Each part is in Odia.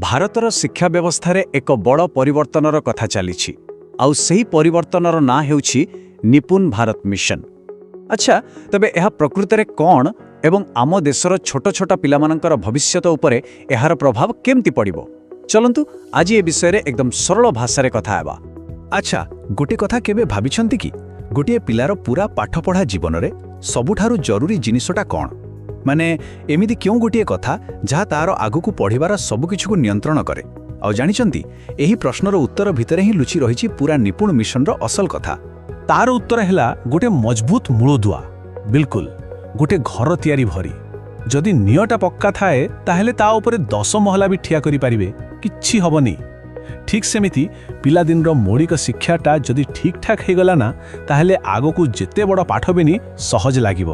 ଭାରତର ଶିକ୍ଷା ବ୍ୟବସ୍ଥାରେ ଏକ ବଡ଼ ପରିବର୍ତ୍ତନର କଥା ଚାଲିଛି। ଆଉ ସେହି ପରିବର୍ତ୍ତନର ନାଁ ହେଉଛି ନିପୁନ ଭାରତ ମିଶନ। ଆଚ୍ଛା, ତେବେ ଏହା ପ୍ରକୃତରେ କ'ଣ ଏବଂ ଆମ ଦେଶର ଛୋଟ ଛୋଟ ପିଲାମାନଙ୍କର ଭବିଷ୍ୟତ ଉପରେ ଏହାର ପ୍ରଭାବ କେମିତି ପଡ଼ିବ? ଚଲନ୍ତୁ, ଆଜି ଏ ବିଷୟରେ ଏକଦମ ସରଳ ଭାଷାରେ କଥା ହେବା। ଆଚ୍ଛା, ଗୋଟେ କଥା କେବେ ଭାବିଛନ୍ତି କି, ଗୋଟିଏ ପିଲାର ପୁରା ପାଠପଢ଼ା ଜୀବନରେ ସବୁଠାରୁ ଜରୁରୀ ଜିନିଷଟା କ'ଣ? ମାନେ ଏମିତି କେଉଁ ଗୋଟିଏ କଥା ଯାହା ତାର ଆଗକୁ ପଢ଼ିବାର ସବୁକିଛିକୁ ନିୟନ୍ତ୍ରଣ କରେ? ଆଉ ଜାଣିଛନ୍ତି, ଏହି ପ୍ରଶ୍ନର ଉତ୍ତର ଭିତରେ ହିଁ ଲୁଚି ରହିଛି ପୁରା ନିପୁଣ ମିଶନର ଅସଲ କଥା। ତାର ଉତ୍ତର ହେଲା ଗୋଟେ ମଜବୁତ ମୂଳଦୁଆ। ବିଲକୁଲ ଗୋଟେ ଘର ତିଆରି ଭଳି। ଯଦି ନିଅଟା ପକ୍କା ଥାଏ, ତାହେଲେ ତା ଉପରେ 10 ମହଲା ବି ଠିଆ କରିପାରିବେ, କିଛି ହବନି। ଠିକ୍ ସେମିତି ପିଲାଦିନର ମୌଳିକ ଶିକ୍ଷାଟା ଯଦି ଠିକ୍ଠାକ୍ ହେଇଗଲା ନା, ତାହେଲେ ଆଗକୁ ଯେତେ ବଡ଼ ପାଠ ବି ନି ସହଜ ଲାଗିବ।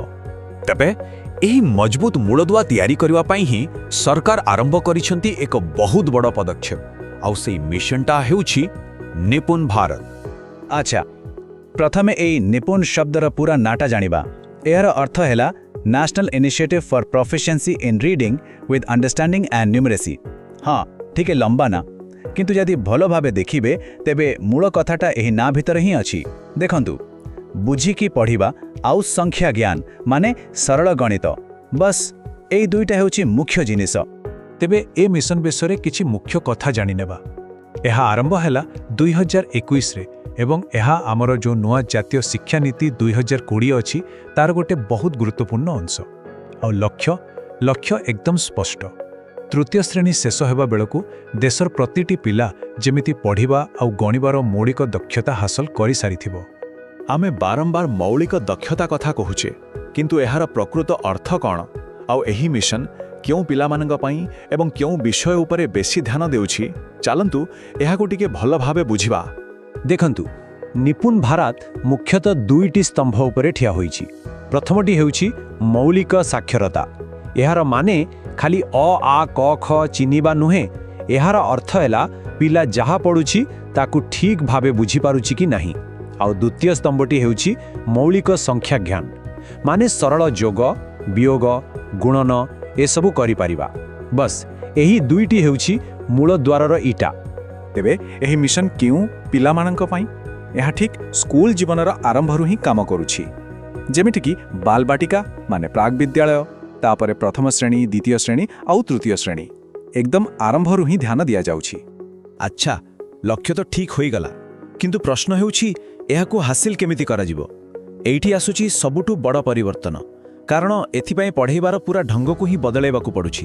ତେବେ ଏହି ମଜବୁତ ମୂଳଦୁଆ ତିଆରି କରିବା ପାଇଁ ହିଁ ସରକାର ଆରମ୍ଭ କରିଛନ୍ତି ଏକ ବହୁତ ବଡ଼ ପଦକ୍ଷେପ। ଆଉ ସେଇ ମିଶନଟା ହେଉଛି ନିପୁନ ଭାରତ। ଆଚ୍ଛା, ପ୍ରଥମେ ଏଇ ନିପୁଣ ଶବ୍ଦର ପୁରା ନାଁଟା ଜାଣିବା। ଏହାର ଅର୍ଥ ହେଲା National Initiative for Proficiency in Reading with Understanding and Numeracy। ହଁ, ଟିକେ ଲମ୍ବା ନାଁ, କିନ୍ତୁ ଯଦି ଭଲ ଭାବେ ଦେଖିବେ, ତେବେ ମୂଳ କଥାଟା ଏହି ନାଁ ଭିତରେ ହିଁ ଅଛି। ଦେଖନ୍ତୁ, ବୁଝିକି ପଢ଼ିବା ଆଉ ସଂଖ୍ୟା ଜ୍ଞାନ, ମାନେ ସରଳ ଗଣିତ। ବସ୍, ଏଇ ଦୁଇଟା ହେଉଛି ମୁଖ୍ୟ ଜିନିଷ। ତେବେ ଏ ମିଶନ ବିଷୟରେ କିଛି ମୁଖ୍ୟ କଥା ଜାଣିନେବା। ଏହା ଆରମ୍ଭ ହେଲା 2021ରେ ଏବଂ ଏହା ଆମର ଯେଉଁ ନୂଆ ଜାତୀୟ ଶିକ୍ଷାନୀତି 2020 ଅଛି, ତାର ଗୋଟେ ବହୁତ ଗୁରୁତ୍ୱପୂର୍ଣ୍ଣ ଅଂଶ। ଆଉ ଲକ୍ଷ୍ୟ ଏକଦମ ସ୍ପଷ୍ଟ। ତୃତୀୟ ଶ୍ରେଣୀ ଶେଷ ହେବା ବେଳକୁ ଦେଶର ପ୍ରତିଟି ପିଲା ଯେମିତି ପଢ଼ିବା ଆଉ ଗଣିବାର ମୌଳିକ ଦକ୍ଷତା ହାସଲ କରିସାରିଥିବ। ଆମେ ବାରମ୍ବାର ମୌଳିକ ଦକ୍ଷତା କଥା କହୁଛେ, କିନ୍ତୁ ଏହାର ପ୍ରକୃତ ଅର୍ଥ କ'ଣ ଆଉ ଏହି ମିଶନ କେଉଁ ପିଲାମାନଙ୍କ ପାଇଁ ଏବଂ କେଉଁ ବିଷୟ ଉପରେ ବେଶୀ ଧ୍ୟାନ ଦେଉଛି, ଚାଲନ୍ତୁ ଏହାକୁ ଟିକେ ଭଲ ଭାବେ ବୁଝିବା। ଦେଖନ୍ତୁ, ନିପୁନ ଭାରତ ମୁଖ୍ୟତଃ ଦୁଇଟି ସ୍ତମ୍ଭ ଉପରେ ଠିଆ ହୋଇଛି। ପ୍ରଥମଟି ହେଉଛି ମୌଳିକ ସାକ୍ଷରତା। ଏହାର ମାନେ ଖାଲି ଅ, ଆ, କ, ଖ ଚିହ୍ନିବା ନୁହେଁ। ଏହାର ଅର୍ଥ ହେଲା ପିଲା ଯାହା ପଢ଼ୁଛି, ତାକୁ ଠିକ୍ ଭାବେ ବୁଝିପାରୁଛି କି ନାହିଁ। ଆଉ ଦ୍ୱିତୀୟ ସ୍ତମ୍ଭଟି ହେଉଛି ମୌଳିକ ସଂଖ୍ୟା ଜ୍ଞାନ, ମାନେ ସରଳ ଯୋଗ, ବିୟୋଗ, ଗୁଣନ ଏସବୁ କରିପାରିବା। ବସ୍, ଏହି ଦୁଇଟି ହେଉଛି ମୂଳଦୁଆର ଇଟା। ତେବେ ଏହି ମିଶନ କେଉଁ ପିଲାମାନଙ୍କ ପାଇଁ? ଏହା ଠିକ୍ ସ୍କୁଲ ଜୀବନର ଆରମ୍ଭରୁ ହିଁ କାମ କରୁଛି। ଯେମିତିକି ବାଲବାଟିକା, ମାନେ ପ୍ରାକ୍ ବିଦ୍ୟାଳୟ, ତାପରେ ପ୍ରଥମ ଶ୍ରେଣୀ, ଦ୍ୱିତୀୟ ଶ୍ରେଣୀ ଆଉ ତୃତୀୟ ଶ୍ରେଣୀ। ଏକଦମ ଆରମ୍ଭରୁ ହିଁ ଧ୍ୟାନ ଦିଆଯାଉଛି। ଆଚ୍ଛା, ଲକ୍ଷ୍ୟ ତ ଠିକ୍ ହୋଇଗଲା, କିନ୍ତୁ ପ୍ରଶ୍ନ ହେଉଛି ଏହାକୁ ହାସିଲ କେମିତି କରାଯିବ? ଏଇଠି ଆସୁଛି ସବୁଠୁ ବଡ଼ ପରିବର୍ତ୍ତନ, କାରଣ ଏଥିପାଇଁ ପଢ଼େଇବାର ପୁରା ଢଙ୍ଗକୁ ହିଁ ବଦଳାଇବାକୁ ପଡ଼ୁଛି।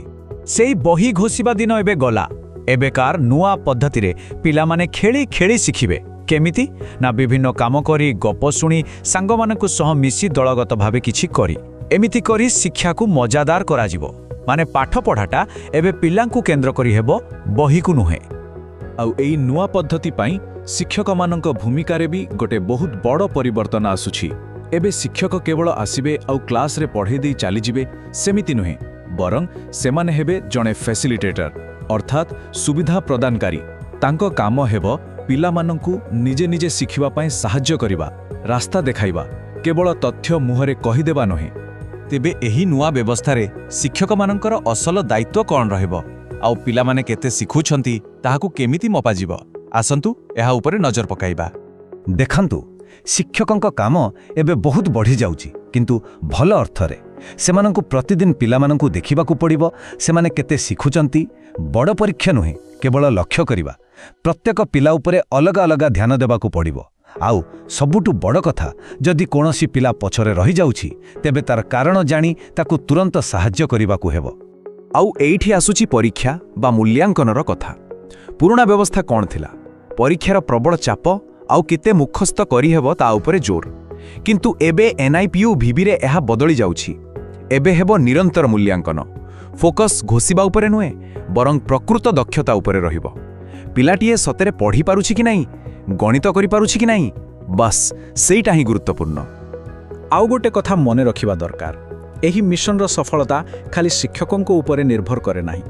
ସେଇ ବହି ଘୋଷିବା ଦିନ ଏବେ ଗଲା। ଏବେକାର ନୂଆ ପଦ୍ଧତିରେ ପିଲାମାନେ ଖେଳି ଖେଳି ଶିଖିବେ। କେମିତି ନା ବିଭିନ୍ନ କାମ କରି, ଗପ ଶୁଣି, ସାଙ୍ଗମାନଙ୍କ ସହ ମିଶି ଦଳଗତ ଭାବେ କିଛି କରି, ଏମିତି କରି ଶିକ୍ଷାକୁ ମଜାଦାର କରାଯିବ। ମାନେ ପାଠପଢ଼ାଟା ଏବେ ପିଲାଙ୍କୁ କେନ୍ଦ୍ର କରି ହେବ, ବହିକୁ ନୁହେଁ। ଆଉ ଏଇ ନୂଆ ପଦ୍ଧତି ପାଇଁ ଶିକ୍ଷକମାନଙ୍କ ଭୂମିକାରେ ବି ଗୋଟେ ବହୁତ ବଡ଼ ପରିବର୍ତ୍ତନ ଆସୁଛି। ଏବେ ଶିକ୍ଷକ କେବଳ ଆସିବେ ଆଉ କ୍ଲାସ୍ରେ ପଢ଼େଇ ଦେଇ ଚାଲିଯିବେ, ସେମିତି ନୁହେଁ। ବରଂ ସେମାନେ ହେବେ ଜଣେ ଫ୍ୟାସିଲିଟେଟର, ଅର୍ଥାତ୍ ସୁବିଧା ପ୍ରଦାନକାରୀ। ତାଙ୍କ କାମ ହେବ ପିଲାମାନଙ୍କୁ ନିଜେ ନିଜେ ଶିଖିବା ପାଇଁ ସାହାଯ୍ୟ କରିବା, ରାସ୍ତା ଦେଖାଇବା, କେବଳ ତଥ୍ୟ ମୁହଁରେ କହିଦେବା ନୁହେଁ। ତେବେ ଏହି ନୂଆ ବ୍ୟବସ୍ଥାରେ ଶିକ୍ଷକମାନଙ୍କର ଅସଲ ଦାୟିତ୍ୱ କ'ଣ ରହିବ ଆଉ ପିଲାମାନେ କେତେ ଶିଖୁଛନ୍ତି, ତାହାକୁ କେମିତି ମପାଯିବ, ଆସନ୍ତୁ ଏହା ଉପରେ ନଜର ପକାଇବା। ଦେଖନ୍ତୁ, ଶିକ୍ଷକଙ୍କ କାମ ଏବେ ବହୁତ ବଢ଼ିଯାଉଛି, କିନ୍ତୁ ଭଲ ଅର୍ଥରେ। ସେମାନଙ୍କୁ ପ୍ରତିଦିନ ପିଲାମାନଙ୍କୁ ଦେଖିବାକୁ ପଡ଼ିବ, ସେମାନେ କେତେ ଶିଖୁଛନ୍ତି। ବଡ଼ ପରୀକ୍ଷା ନୁହେଁ, କେବଳ ଲକ୍ଷ୍ୟ କରିବା। ପ୍ରତ୍ୟେକ ପିଲା ଉପରେ ଅଲଗା ଅଲଗା ଧ୍ୟାନ ଦେବାକୁ ପଡ଼ିବ। ଆଉ ସବୁଠୁ ବଡ଼ କଥା, ଯଦି କୌଣସି ପିଲା ପଛରେ ରହିଯାଉଛି, ତେବେ ତାର କାରଣ ଜାଣି ତାକୁ ତୁରନ୍ତ ସାହାଯ୍ୟ କରିବାକୁ ହେବ। ଆଉ ଏଇଠି ଆସୁଛି ପରୀକ୍ଷା ବା ମୂଲ୍ୟାଙ୍କନର କଥା। ପୁରୁଣା ବ୍ୟବସ୍ଥା କ'ଣ ଥିଲା? ପରୀକ୍ଷାର ପ୍ରବଳ ଚାପ ଆଉ କେତେ ମୁଖସ୍ଥ କରିହେବ ତା ଉପରେ ଜୋର। କିନ୍ତୁ ଏବେ ଏନ୍ଆଇପିୟୁ ଭିଭିରେ ଏହା ବଦଳି ଯାଉଛି। ଏବେ ହେବ ନିରନ୍ତର ମୂଲ୍ୟାଙ୍କନ। ଫୋକସ୍ ଘୋଷିବା ଉପରେ ନୁହେଁ, ବରଂ ପ୍ରକୃତ ଦକ୍ଷତା ଉପରେ ରହିବ। ପିଲାଟିଏ ସତରେ ପଢ଼ିପାରୁଛି କି ନାହିଁ, ଗଣିତ କରିପାରୁଛି କି ନାହିଁ, ବାସ୍, ସେଇଟା ହିଁ ଗୁରୁତ୍ୱପୂର୍ଣ୍ଣ। ଆଉ ଗୋଟେ କଥା ମନେ ରଖିବା ଦରକାର। ଏହି ମିଶନର ସଫଳତା ଖାଲି ଶିକ୍ଷକଙ୍କ ଉପରେ ନିର୍ଭର କରେ ନାହିଁ।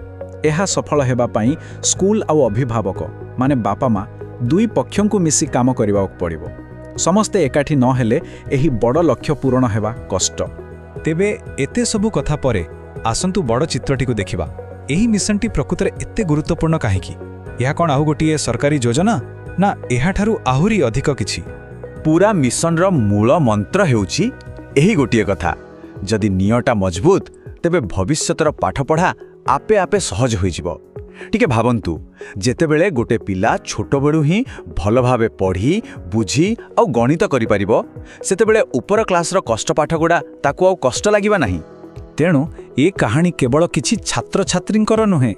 ଏହା ସଫଳ ହେବା ପାଇଁ ସ୍କୁଲ ଆଉ ଅଭିଭାବକ, ମାନେ ବାପା ମା, ଦୁଇ ପକ୍ଷଙ୍କୁ ମିଶି କାମ କରିବାକୁ ପଡ଼ିବ। ସମସ୍ତେ ଏକାଠି ନ ହେଲେ ଏହି ବଡ଼ ଲକ୍ଷ୍ୟ ପୂରଣ ହେବା କଷ୍ଟ। ତେବେ ଏତେ ସବୁ କଥା ପରେ ଆସନ୍ତୁ ବଡ଼ ଚିତ୍ରଟିକୁ ଦେଖିବା। ଏହି ମିଶନଟି ପ୍ରକୃତରେ ଏତେ ଗୁରୁତ୍ୱପୂର୍ଣ୍ଣ କାହିଁକି? ଏହା କ'ଣ ଆଉ ଗୋଟିଏ ସରକାରୀ ଯୋଜନା, ନା ଏହାଠାରୁ ଆହୁରି ଅଧିକ କିଛି? ପୁରା ମିଶନର ମୂଳ ମନ୍ତ୍ର ହେଉଛି ଏହି ଗୋଟିଏ କଥା, ଯଦି ନିଅଟା ମଜବୁତ, ତେବେ ଭବିଷ୍ୟତର ପାଠପଢ଼ା ଆପେ ଆପେ ସହଜ ହୋଇଯିବ। ଟିକେ ଭାବନ୍ତୁ, ଯେତେବେଳେ ଗୋଟେ ପିଲା ଛୋଟବେଳୁ ହିଁ ଭଲ ଭାବେ ପଢ଼ି, ବୁଝି ଆଉ ଗଣିତ କରିପାରିବ, ସେତେବେଳେ ଉପର କ୍ଲାସ୍ର କଷ୍ଟ ପାଠଗୁଡ଼ା ତାକୁ ଆଉ କଷ୍ଟ ଲାଗିବ ନାହିଁ। ତେଣୁ ଏ କାହାଣୀ କେବଳ କିଛି ଛାତ୍ରଛାତ୍ରୀଙ୍କର ନୁହେଁ,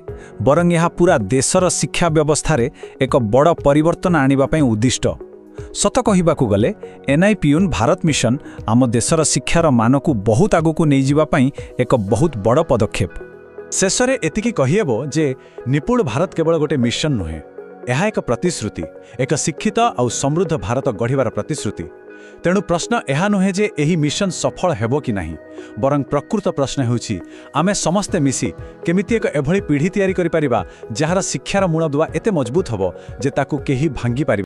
ବରଂ ଏହା ପୁରା ଦେଶର ଶିକ୍ଷା ବ୍ୟବସ୍ଥାରେ ଏକ ବଡ଼ ପରିବର୍ତ୍ତନ ଆଣିବା ପାଇଁ ଉଦ୍ଦିଷ୍ଟ। ସତ କହିବାକୁ ଗଲେ, ଏନ୍ଆଇପିୟୁନ୍ ଭାରତ ମିଶନ ଆମ ଦେଶର ଶିକ୍ଷାର ମାନକୁ ବହୁତ ଆଗକୁ ନେଇଯିବା ପାଇଁ ଏକ ବହୁତ ବଡ଼ ପଦକ୍ଷେପ। ଶେଷରେ ଏତିକି କହିହେବ ଯେ ନିପୁଣ ଭାରତ କେବଳ ଗୋଟେ ମିଶନ ନୁହେଁ, ଏହା ଏକ ପ୍ରତିଶ୍ରୁତି, ଏକ ଶିକ୍ଷିତ ଆଉ ସମୃଦ୍ଧ ଭାରତ ଗଢ଼ିବାର ପ୍ରତିଶ୍ରୁତି। ତେଣୁ ପ୍ରଶ୍ନ ଏହା ନୁହେଁ ଯେ ଏହି ମିଶନ ସଫଳ ହେବ କି ନାହିଁ, ବରଂ ପ୍ରକୃତ ପ୍ରଶ୍ନ ହେଉଛି, ଆମେ ସମସ୍ତେ ମିଶି କେମିତି ଏକ ଏଭଳି ପିଢ଼ି ତିଆରି କରିପାରିବା, ଯାହାର ଶିକ୍ଷାର ମୂଳଦୁଆ ଏତେ ମଜବୁତ ହେବ ଯେ ତାକୁ କେହି ଭାଙ୍ଗିପାରିବ